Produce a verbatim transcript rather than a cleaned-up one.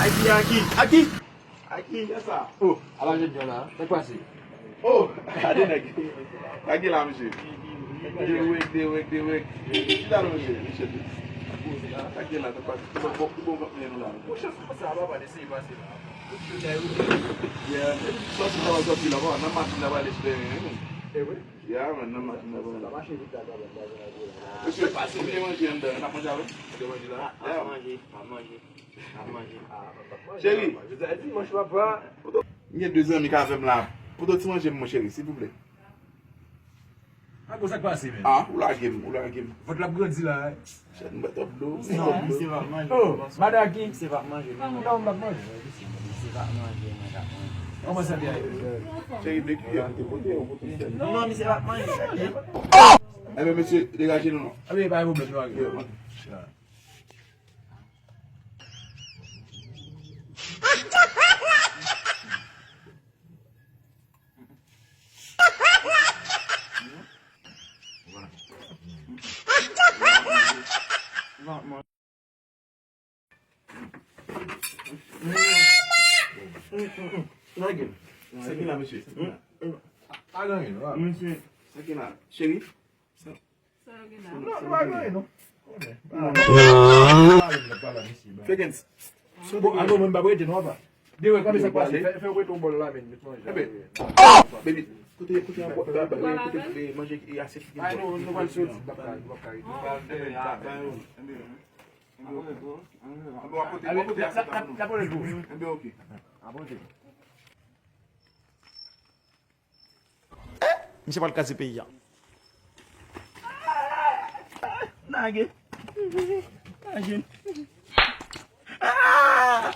Aki, Aki, Aki! Aki, kiyès sa? Oh, ala jènjan la, sa k pase? Oh, gade nèg. Aki la, mesye. Dewek, dewek, dewek. Chita non, mesye, mesye. Aki la, sa k pase? Ki bon, ki bon kòmpanyen nou la? Monchè, sa va pa eseye pase la. Yeah. Sòti la, sòti la, bon, nan machin la, pale sou teren, wi. E wi. Yeah, man, nan machin la, bon. Sa mache vit la, la, la, la, la, la. Mesye, pase, nou te manje anndan, n ap manje avè m? Nou te manje la? Yeah. Ap manje, ap manje. Ap manje. Ah, papa, manje, cheri, papa. Jodi a dimanch, papa. M gen de zanmi k avè m la. Poto ti manje m, mon cheri, silvouplè. Ah, bon, sa k pase, men? Ah, ou lage m, ou lage m. Vant la ap grandi la, eh. Chèt, m bwè twòp dlo, m bwè twòp dlo. Non, misye pa manje. Oh, madanm Aki. Misye pa manje, non. Non, m pa manje. Misye pa manje, mwen ka manje. Kòman sa te ale? Cheri, de kiyè, kote, kote, kote, kote. Non, misye pa manje. Enben, mesye, degaje nou, non. Enben, pa gen pwoblèm, nou ale. Yo, man. Sa ki la, mesye? Pa gen anyen, non. Mesye, sa ki la? Cheri? Sa yo gen la? Non, nou pa gen anyen, non. Fekens. Bon, avan mwen, m pa prete, non, apa. Dewe, kòman sa k pase? Fè, fè w prete yon bòl la, men, met manje. Enben, baby, kote, kote yon bòl, ba, ba, kote, kote manje ki asyèt ki gen bòl? Ay, nou, nou pral soti, nou pral, nou pral kare. Nou pral, enben, ba, ba, enben, enben, w ap pote, w ap pote asyèt la pou nou. Enben, oke. Misye pral kraze peyi a. Lage. Lage. Ah!